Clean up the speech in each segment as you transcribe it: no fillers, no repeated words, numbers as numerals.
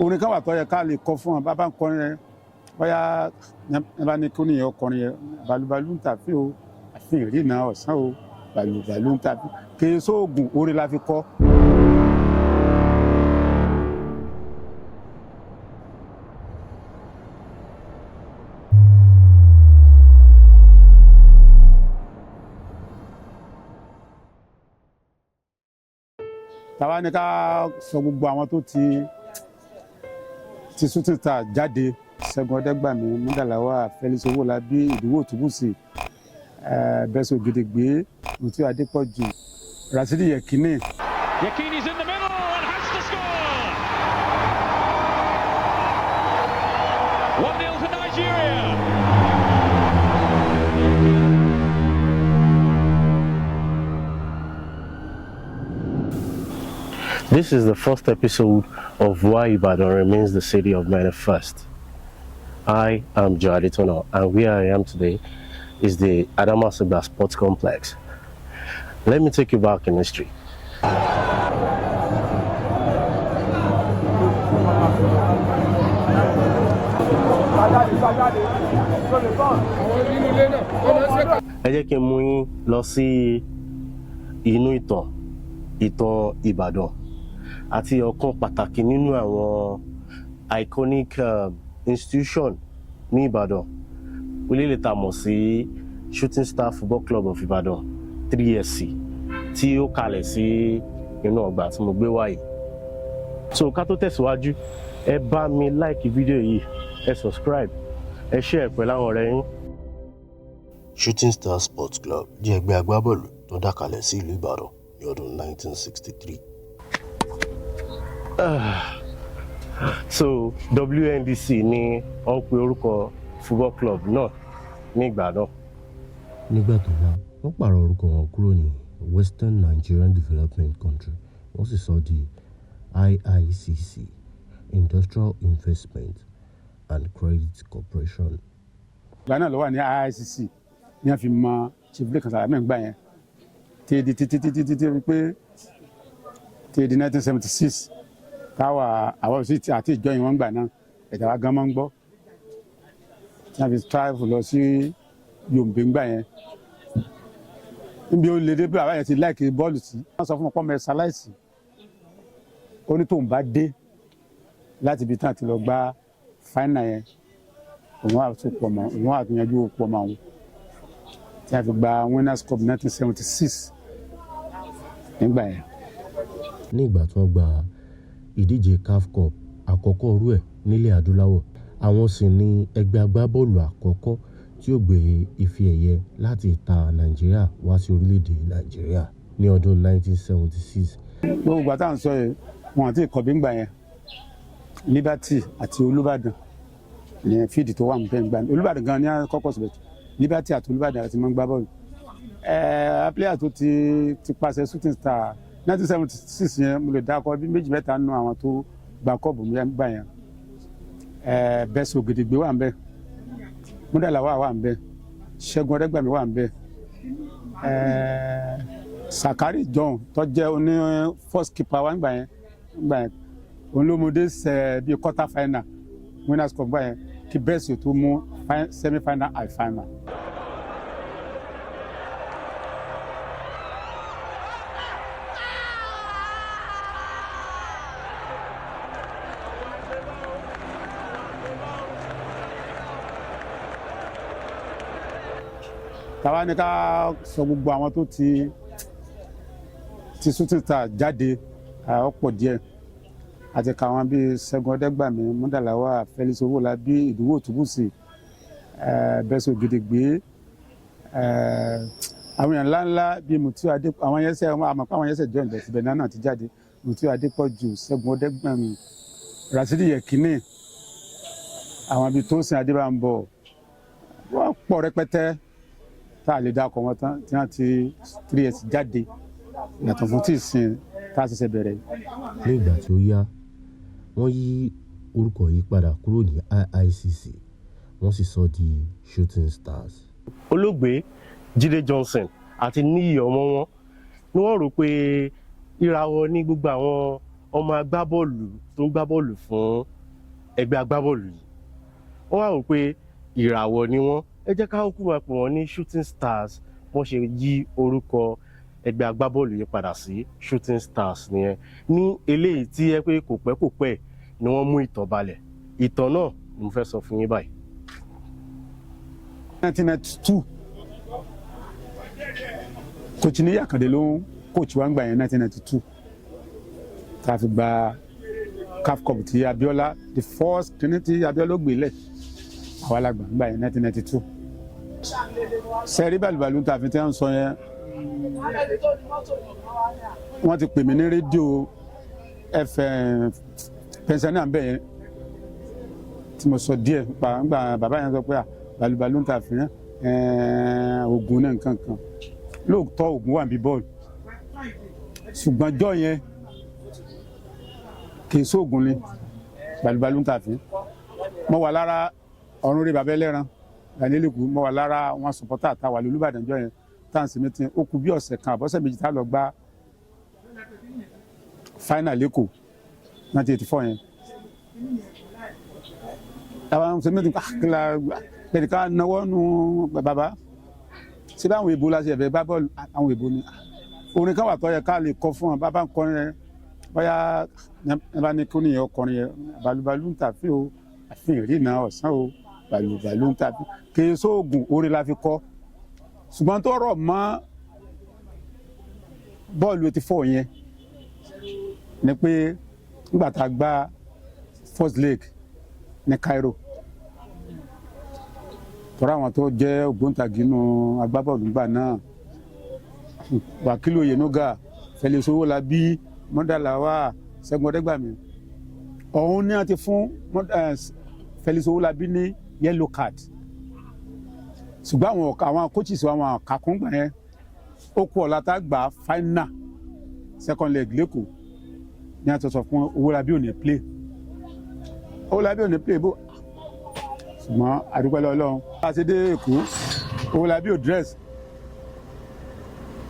Orin kan wà tó yẹ ká lè kọ fún wọn, bàbá ń kọrin yẹn, bóyá ẹ bá ní kí ní ọkọrin yẹn, balùbalù ń tàfin o, àfin ìrìnà ọ̀sán o, balùbalù ń tàfin, kì í sóògùn, orin la fi kọ́. Tàwa ní ká sọ gbogbo àwọn tó ti Shooting Star jáde: Ṣẹ́gun Ọdẹ́gbàmí, Mudalawa, Felix Owólabí, Ìdúwò Túbùsì, Bẹ́sọ̀ Ògèdègbé, Mutiu Adépọ̀jù, Rasidi Yekini. Yekini's in the middle and has to score! 1-0 to Nigeria. This is the first episode of Why Ibadan Remains the City of Many First. I am Joe Adetona, and where I am today is the Adamasingba Sports Complex. Let me take you back in history. Ẹ jẹ́ kí n mú yín lọ sí inú ìtàn Ìbàdàn àti ọ̀kan pàtàkì nínú àwọn iconic institution ní Ìbàdàn, orílẹ̀ tá a mọ̀ sí Shooting Star Football Club of Ìbàdàn, 3SC, tí ó kalẹ̀ sí inú ọgbà tí mo gbé wá yìí. So ká tó tẹ̀síwájú, ẹ bá mi like fídíò yìí, ẹ subscribe, ẹ share pẹ̀lú àwọn ọ̀rẹ́ yín. Shooting Star Sports Club jẹ́ ẹgbẹ́ agbábọ́ọ̀lù tó dá kalẹ̀ sí ìlú Ìbàdàn ní ọdún 1963. So WNDC ni wọ́n ń pe orúkọ football club náà ní ìgbà náà. Nígbà tó yá, wọ́n pààrọ̀ orúkọ wọn kúrò ní Western Nigerian Development Country, wọ́n sì sọ di IICC, Industrial Investment and Credit Corporation. Ìgbà náà ló wà ní IICC ní wọ́n fi mọ Chief Lekan Salami gbà yẹn, tí di títí títí títí pé tí di 1976 táwa àwọn òsì àti ìjọ yìí wọ́n gbà náà, ẹ̀dá wa gan máa ń gbọ́ tí wọ́n fi travel lọ sí Yombe ńgbà yẹn, níbi ó lè dé bí bàbá yẹn ti like bọ́ọ̀lù sí. Wọ́n sọ fún ọpọ́ mẹ́ ṣaláìsí, ó ní tóun bá dé láti ibi tán àti lọ gbá final yẹn, òun á tún pọ̀ mọ́, òun á tún yanjú pọ̀ mọ́ àwọn tí a fi gba Winners' Cup 1976 nígbà yẹn. Ní ìgbà tí wọ́n gba ìdíje CAF Cup àkọ́kọ́ irú ẹ̀ nílẹ̀ adúláwọ̀, àwọn sì ní ẹgbẹ́ agbábọ́ọ̀lù àkọ́kọ́ tí ó gbé ife ẹ̀yẹ láti ìta Nàìjíríà wá sí orílẹ̀-èdè Nàìjíríà ní ọdún 1976. Gbogbo ìgbà tá à ń sọ yìí, wọn àti ìkọ̀bí ńgbà yẹn, Liberty àti Olúbàdàn ní field tó wà níbẹ̀ ńgbà yẹn. Olúbàdàn gan ni a kọ́kọ́ síbẹ̀, Liberty àti Olúbàdàn àti máa ń gbá bọ́ọ̀lù. Player tó ti pàṣẹ Shooting Star 1976 yẹn, mo lè dákọ bí méjì mẹ́ta nínú àwọn tó gba cup gbà yẹn. Bẹ́sẹ̀ Ògèdègbé wà ń bẹ̀, Múdàláwà wà ń bẹ̀, Ṣẹ́gun Ọdẹ́gbàmí wà ń bẹ̀, Sakari John tó jẹ́ oní first keeper wa ńgbà yẹn, òun ló mú dé sẹ bíi quarter final Winners' Cup gbà yẹn, kí bẹ́ẹ̀sì tó mú semi final and final. Tàwa ní ká sọ gbogbo àwọn tó ti Shooting Star jáde, ọ̀pọ̀ díẹ̀, àti káwọn bíi Ṣẹ́gun Ọdẹ́gbàmí, Mudalawa, Felix Owólabí, Ìdúwò Túbùsì, Bẹ́sẹ̀ Ògèdègbé, àwọn èèyàn ńláńlá bíi Mutiu Adé, àwọn yẹn sẹ àmọ́ pé àwọn yẹn sẹ join bẹ̀ síbẹ̀ náà ti jáde: Mutiu Adépọ̀jù, Ṣẹ́gun Ọdẹ́gbàmí, Rasidi Yekini, àwọn bíi Tósìn Adébámbọ̀, wọ́n pọ̀ rẹpẹtẹ tá a lè dákọ̀ wọn tán tí wọ́n ti 3S jáde, yàtọ̀ fún tí ìsìn tá a ṣẹ̀ṣẹ̀ bẹ̀rẹ̀. Ní ìgbà tí ó yá, wọ́n yí orúkọ yìí padà kúrò ní IICC, wọ́n sì sọ di Shooting Stars. Olóògbé Jídé Johnson àti Níyì ọmọ wọn ni wọ́n rò pé ìràwọ̀ ní gbogbo àwọn ọmọ agbábọ́ọ̀lù tó ń gbábọ́ọ̀lù fún ẹgbẹ́ agbábọ́ọ̀lù yìí. Wọ́n wá wò pé ìràwọ̀ ni wọ́n, ẹ jẹ́ ká kúkú máa pè wọ́n ní Shooting Stars. Wọ́n ṣe yí orúkọ ẹgbẹ́ agbábọ́ọ̀lù yìí padà sí Shooting Stars nìyẹn. Ní eléyìí tí ẹ pé kò pẹ́ kò pẹ́ ni wọ́n mú ìtàn balẹ̀. Ìtàn náà ni mo fẹ́ sọ fún yín báyìí. 1992, coach Níyì Àkàndé ló ń coach wa ń gbà yẹn. 1992 tá a fi gba CAF Cup tí Abiola, the first kìíní tí Abiola gbé lẹ̀, àwa la gbà ń gbà yẹn, 1992. Sẹ́rí bàlùbàlù tá a fi tẹ́ ń sọ yẹn, wọ́n ti pè mí ní rédíò FM Pennsylvania bẹ́ẹ̀ yẹn tí mo sọ díẹ̀ pa ńgbà bàbá yẹn sọ pé à bàlùbàlù ń ta fi hàn oògùn náà nǹkan kan. Lóòótọ́ oògùn wà níbi bọ́ọ̀lù, ṣùgbọ́n jọ́ yẹn kì í sóògùn ni bàlùbàlù ń ta fi. Mo wà lára ọ̀run rí bàbá ẹlẹ́ran Daniel kú, mo wà lára wọn supporter tá a wà lólúbàdàn jọ́ yẹn tá à ń sinmi tí ó kù bí ọ̀sẹ̀ kan àbọ̀sẹ̀ 2 tá a lọ gbá final l'Ékòó, 1984 yẹn. Àwọn sinmi tí kí la lẹ́nu ká náwó nu bàbá ṣé báwọn èèbó la ṣe ẹ̀fẹ̀ bá bọ́ọ̀lù, àwọn èèbó ni orin kan wà tó yẹ ká lè kọ fún wọn. Bàbá ń kọrin yẹn, bóyá ẹ bá ní kí ó nìyẹn ọkọrin yẹn, balùbalù ń tàfin o, àfin ìrìnà ọ̀sán o, balùbalù ń tàfin, kì í sóògùn, orin la fi kọ́. Ṣùgbọ́n tó rọ̀ mọ́ bọ́ọ̀lù 84 yẹn ni pé nígbà tá a gbá first leg ní Cairo, tọ́ra àwọn tó jẹ́ ògbóǹtagì nínú agbábọ́ọ̀lù nígbà náà, Wákìlì Oyènúgà, Felix Owólabí, Mọ́dàláwà, Ṣẹ́gun Ọdẹ́gbàmí, ọ̀hún ní a ti fún Felix Owólabí ní yellow card. Ṣùgbọ́n àwọn coaches wa, àwọn àkàkùn gbà yẹn, ó kú ọ̀la tá a gbà final second leg l'Ékòó ní a ti sọ fún Owólabí ò ní play, Owólabí ò ní play bó. Ṣùgbọ́n àdúpẹ́ lọ́wọ́, a ṣe dé Èkó, Owólabí ò dress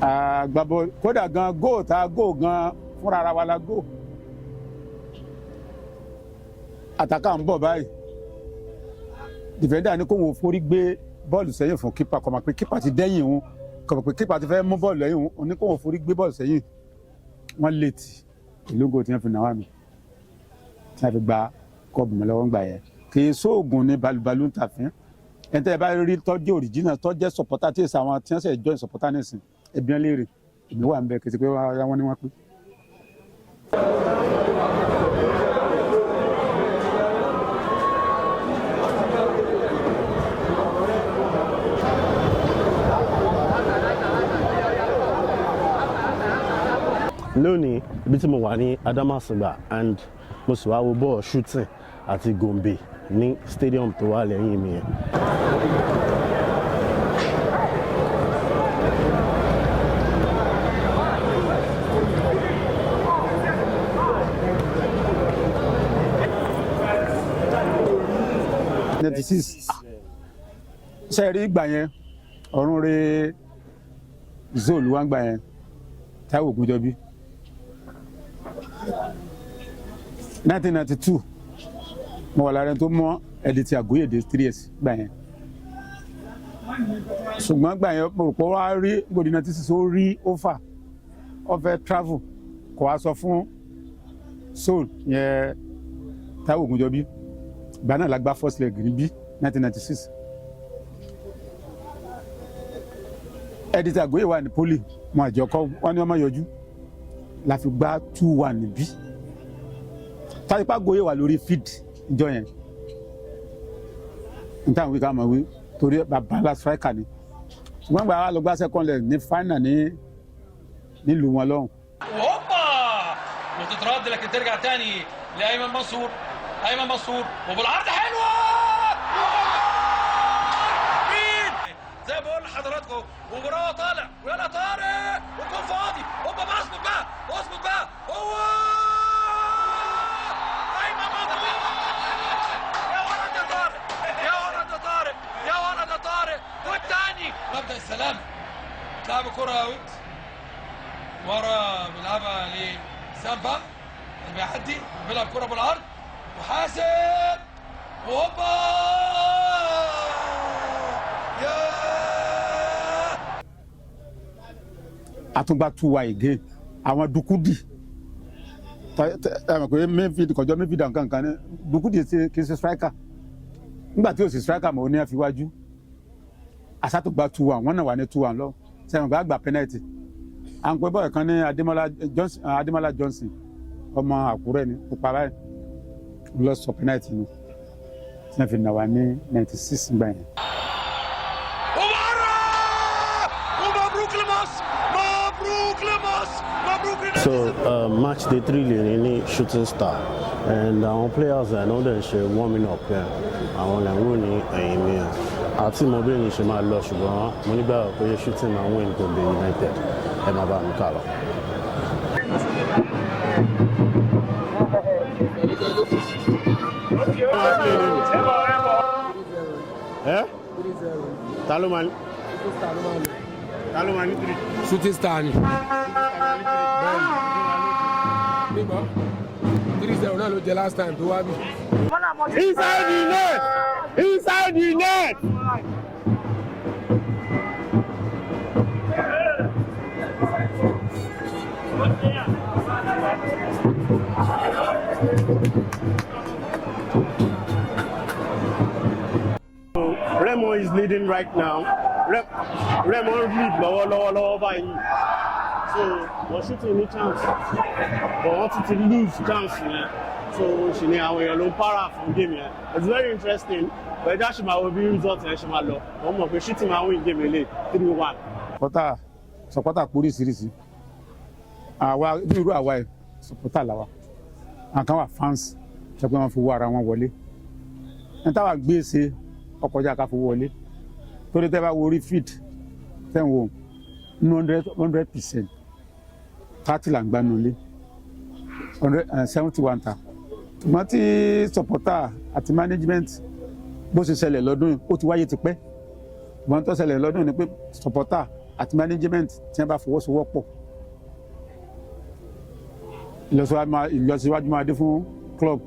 àgbàbọ̀ kódà gan goal tá a goal gan fúnra ara wa la goal. Àtàkà ń bọ̀ báyìí, defender ní kó wọn forí gbé bọ́ọ̀lù sẹ́yìn fún keeper, kò mọ̀ pé keeper ti dẹ́yìn òun, kò mọ̀ pé keeper ti fẹ́ mú bọ́ọ̀lù lẹ́yìn òun, ní kó wọn forí gbé bọ́ọ̀lù sẹ́yìn. Wọ́n létí ìlúgò tí wọ́n fi náwó mi tí wọ́n fi gba kọ́ọ̀bù mi lọ́wọ́ ń gbà yẹn. Kì í sóògùn ní balùbalù ń tà fún ẹni tẹ́ ẹ bá rí tọ́jú original tọ́jẹ́ supporter tí èsì àwọn tí wọ́n sẹ̀ join supporter nísìn, ẹbí wọn léèrè. Èmi wà ń bẹ, kì í ṣe pé wọ́n ní wọ́n pé. Lónìí, ibi tí mo wà ní Adamasingba and mo sì wá wo bọ́ọ̀ Shooting àti Gombe ní stadium tó wà lẹ́yìn mi yẹn. 96 ṣe rí ìgbà yẹn, ọ̀run re zone wá ń gbà yẹn, Táíwò Ògúnjọbí. 1992, mo wà lára ẹni tó mọ ẹdí tí Àgóyèdè 3 years gbà yẹn. Ṣùgbọ́n gbà yẹn, mo rò pé wá rí gbòdì 96, ó rí offer, ó fẹ́ travel, kò wá sọ fún soul yẹn, Táíwò Ògúnjọbí. Ìgbà náà la gbá first leg níbí, 1996. Ẹdí tí Àgóyè wà ní poly, mo àjọkọ wọn ni wọn máa yọjú, la fi gbá 2-1 níbí. Táyipá Àgóyè wà lórí field ìjọ yẹn n táwọn wí ká máa wí torí bàbá la striker ni. Ṣùgbọ́n gbà wá lọ gbá second leg ní final ní nílùú wọn lọ́hùn. وهوبا وتترد، لكن ترجع تاني لايمن منصور، ايمن منصور وبالعرض حلوه. مين؟ زي ما بقول لحضراتكم، ومراوغه طالع، ويلا طارق والجون فاضي، هوبا بقى، اظبط بقى، اظبط بقى، هو ايمن منصور! يا ولد يا طارق، يا ولد يا طارق، يا ولد يا طارق! والتاني مبدا السلامه، تلعب كره out ورا، بيلعبها لسامبا. بيعدي بيلعب كرة بالعرض وحاسب وهوبا يا Àtúngbà 2-1 again. Àwọn Dukudi, ẹ mọ̀ pé midfield kọjọ́, midfield nǹkan kan ní Dukudi ṣe, kì í ṣe striker. Nígbà tí o sì striker mọ̀, ó ní àfiwájú asátògbà 2-1. Wọ́n náà wà ní 2-1 lọ sẹ́wọ̀n gba àgbà penalty. À ń pẹ́ bọ́ọ̀ kan ní Adémọ́lá Johnson. Adémọ́lá Johnson, ọmọ Àkúrẹ́ ni, pupa báyìí, lọ sọ penalty ni tí wọ́n fi nà wá ní 96 gbà yẹn. وبره ومبروك لمصر، مبروك لمصر، مبروك لنادي So match day three lè ní ní Shooting Star and àwọn players ẹ̀ náà dẹ̀ ń ṣe warming up yẹn. Àwọn lẹ̀ ń wò ní ẹ̀yìn mi yẹn. Àti mo bí ní ṣe máa lọ, ṣùgbọ́n mo nígbàgbọ́ pé Shooting máa win Gombe United. Ẹ máa bá mi kà lọ. Ẹ ta ló máa ní three? Shooting Star ni. Bẹ́ẹ̀ni, nígbà 3-0 náà ló jẹ last time tó wá bí. Inside the net! Inside the net! Remo is leading right now. Remo lead lọ́wọ́ lọ́wọ́ lọ́wọ́ báyìí. So wọ́n shooting ní chance, but wọ́n tún ti lose chance yẹn. So ṣì ní àwọn èèyàn ló ń para fún game yẹn. It's very interesting, but ẹja ṣì máa wo bí result yẹn ṣe máa lọ. Wọ́n mọ̀ pé shooting máa win game eléyìí 3-1. Supporter, supporter pọ̀ oríṣiríṣi. Àwa bí irú àwa yìí, supporter làwa. Àwọn kan wà fans, ṣe pé wọ́n fi owó ara wọn wọlé. Ní táwa gbé ṣe ọkọjá ká fowó wọlé, torí tẹ́ bá wo orí field tẹ́ ń wo ní 100%, 30 là ń gbá nulẹ̀, 171 ta. Ṣùgbọ́n tí supporter àti management, bó ṣe ṣẹlẹ̀ lọ́dún yìí, ó ti wáyé tipẹ́, ṣùgbọ́n tó ṣẹlẹ̀ lọ́dún yìí ni pé supporter àti management tí wọ́n bá fọwọ́sowọ́pọ̀, ìlọsíwájú máa dé fún club.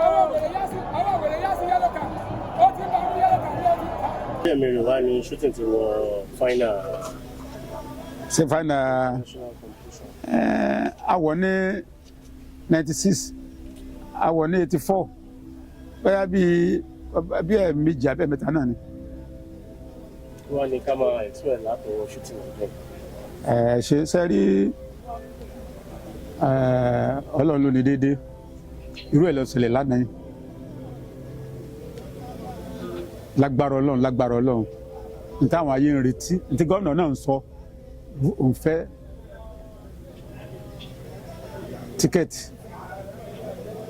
Ọwọ́ wèrè yá sí, ọwọ́ wèrè yá sí yellow card. Ó ti ń bá mú yellow card ní ọdún. Ẹ̀mí rẹ̀ wá ní Shooting ti wọ final Ṣe final national competition. Awọ ní 96, awọ ní 84, bóyá bíi bí ẹ̀ méjì abẹ́ mẹ́ta náà ni. Wọ́n ní ká máa expect látọwọ́ Shooting ọdún. Ẹ ṣe sẹ́rí, Ọlọ́run ló ní déédéé. Irú ẹ̀ lọ ṣẹlẹ̀ lánàá yìí. Lágbára Ọlọ́run, lágbára Ọlọ́run, ní táwọn ayé ń retí, ní tí gómìnà náà ń sọ, òun fẹ́ ticket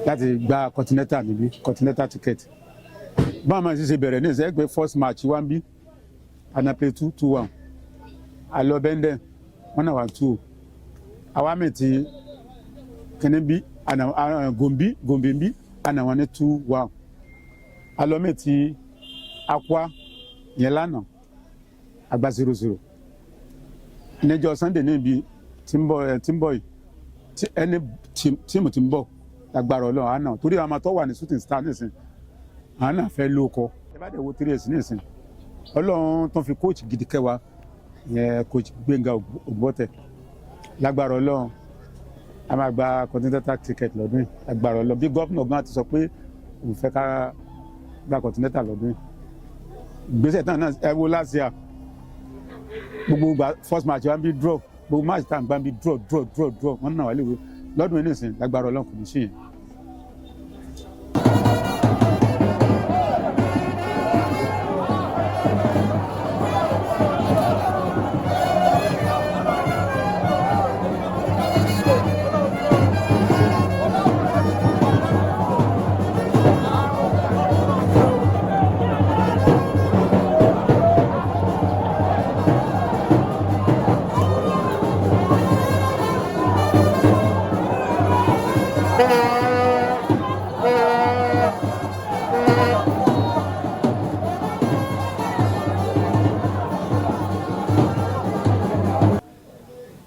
láti gba continental níbí, continental ticket. Báwọn máa ń ṣe bẹ̀rẹ̀ ní ìṣẹ́ pé first match wa ń bí ana play 2-2-1, alọ bẹ́ndẹ̀, wọ́n náà wà two. Àwa mi ti kíní bí ana Gombe, Gombe bí ana wọn ní 2-1. Alọ mi ti Akwa yẹn lánàá, agba 0-0. Níjọ́ Sunday níbi tí ń bọ̀ ẹ tí ń bọ̀ yìí, tí ẹni tíìmù tí ń bọ̀. Lágbára Ọlọ́run àná, torí àwọn ọmọ tó wà ní Shooting Star nísìn, àwọn náà fẹ́ lóko. Ẹ bá dẹ̀ wo 3S nísìn, Ọlọ́run tó fi coach gidi kẹwa yẹn, coach Gbénga Ògbọ́tẹ̀. Lágbára Ọlọ́run, a máa gba continental ticket lọ́dún yìí, lágbára Ọlọ́run. Bí gómìnà gan ti sọ pé òun fẹ́ ká gba continental lọ́dún yìí, ìgbésẹ̀ tán náà. Ẹ wo last year, gbogbo gba first match wa ń bí draw, gbogbo match tá à ń gbá ń bí draw, draw, draw, draw. Wọ́n náà wà léwu lọ́dún yìí nìsín. Lágbára Ọlọ́run, kò ní sí yẹn.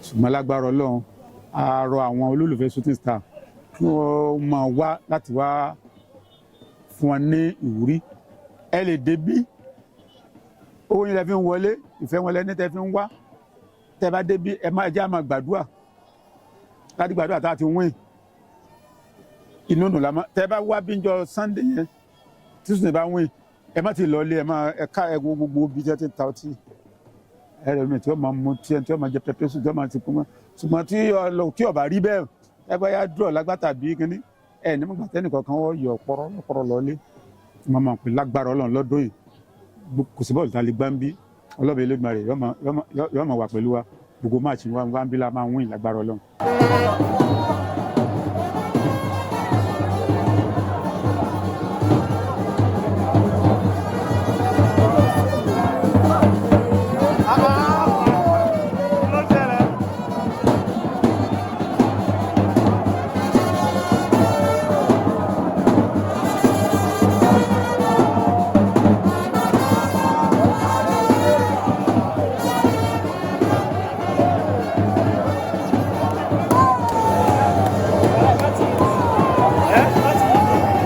Ṣùgbọ́n lágbára Ọlọ́run, a rọ àwọn olólùfẹ́ Shooting Star kí wọ́n máa wá láti wá fún wọn ní ìwúrí. Ẹ lè débí, owó yín lẹ fi ń wọlé, ìfẹ́ wọn lẹ́ni tẹ́ fi ń wá. Tẹ́ bá débí, ẹ máa jẹ́ àmọ́ gbàdúrà láti gbàdúrà tá a ti wín inú nù lámọ́. Tẹ́ bá wá bí njọ́ Sunday yẹn tí Sunday bá wín, ẹ má ti lọ ilé, ẹ má ẹ ká ẹ wo gbogbo bí jẹ́ ti ta ọtí ẹ rẹ mi tí ó máa mu tí ó máa jẹ pepper soup, tí ó máa ti kú mọ́. Ṣùgbọ́n tí ó bá rí bẹ́ẹ̀, ẹ bá yá dúró lágbàtà bí kínní ẹ ní mọ̀gbà tẹ́nì kankan wọ́n yọ pọ̀rọ̀ pọ̀rọ̀ lọ́lé. Wọ́n máa pè lágbára Ọlọ́run lọ́dún yìí, kò sí bọ́ọ̀lù tá a lè gbá ń bí. Ọlọ́bẹ̀ Elédùmarè yóò máa wà pẹ̀lú wa. Gbogbo match wa ń bí la máa win, lágbára Ọlọ́run.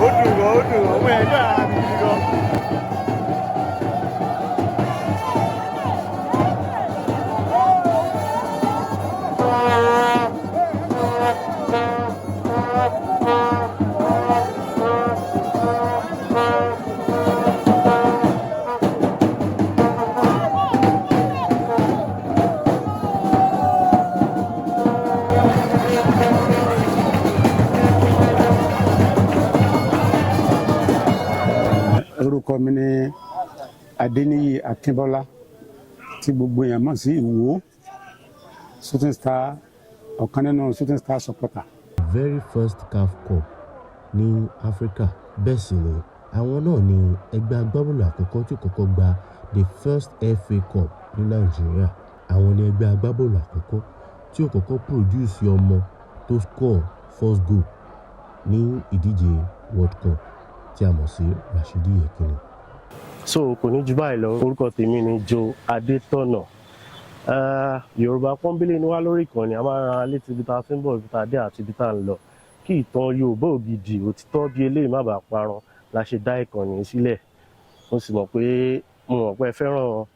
Ó dùn gan, ó dùn gan, ọmọ ẹ̀jọ́ ara mi gidi gan. Orúkọ mi ni Adéníyì Akínbọ́lá, tí gbogbo èèyàn mọ̀ sí Ìwó Shooting Star, ọ̀kan nínú Shooting Star supporter. Very first CAF Cup ní Áfíríkà. Bẹ́ẹ̀ sì ni àwọn náà ní ẹgbẹ́ agbábọ́ọ̀lù àkọ́kọ́ tí kọ́kọ́ gba the first FA Cup ní Nàìjíríà. Àwọn ní ẹgbẹ́ agbábọ́ọ̀lù àkọ́kọ́ tí ó kọ́kọ́ produce ọmọ tó score first goal ní ìdíje World Cup, tí a mọ̀ sí Rashidi Yekini. So kò ní ju báyìí lọ. Orúkọ tèmi ni Joe Adétọ̀nà. Yorùbá pọ́nbélé ni wá lórí ìkànnì. A máa ń ran létí ibi tá a ti ń bọ̀, ibi tá a dé àti ibi tá a ń lọ, kí ìtàn Yorùbá ògidì òtítọ́ bí eléyìí má bàa parun la ṣe dá ìkànnì yìí sílẹ̀. Mo sì mọ̀ pé ẹ fẹ́ràn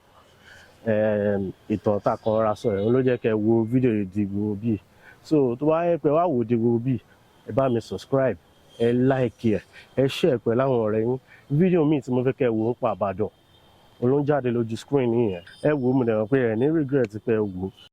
ìtàn tá a kan ra sọ ẹ̀ ló jẹ́ kẹ́ ẹ wo fídíò yìí di gbogbo bíi. So tó bá yẹ pé wá wò di gbogbo bíi, ẹ bá mi subscribe, ẹ like ẹ, ẹ share pẹ̀lú àwọn ọ̀rẹ́ yín. Fídíò míì tí mo fẹ́ kẹ́ ẹ wò ń pa Ìbàdàn olóńjáde lójú screen yìí yẹn. Ẹ wò ó, mo dẹ̀ mọ̀ pé ẹ ní regret pé ẹ wò ó.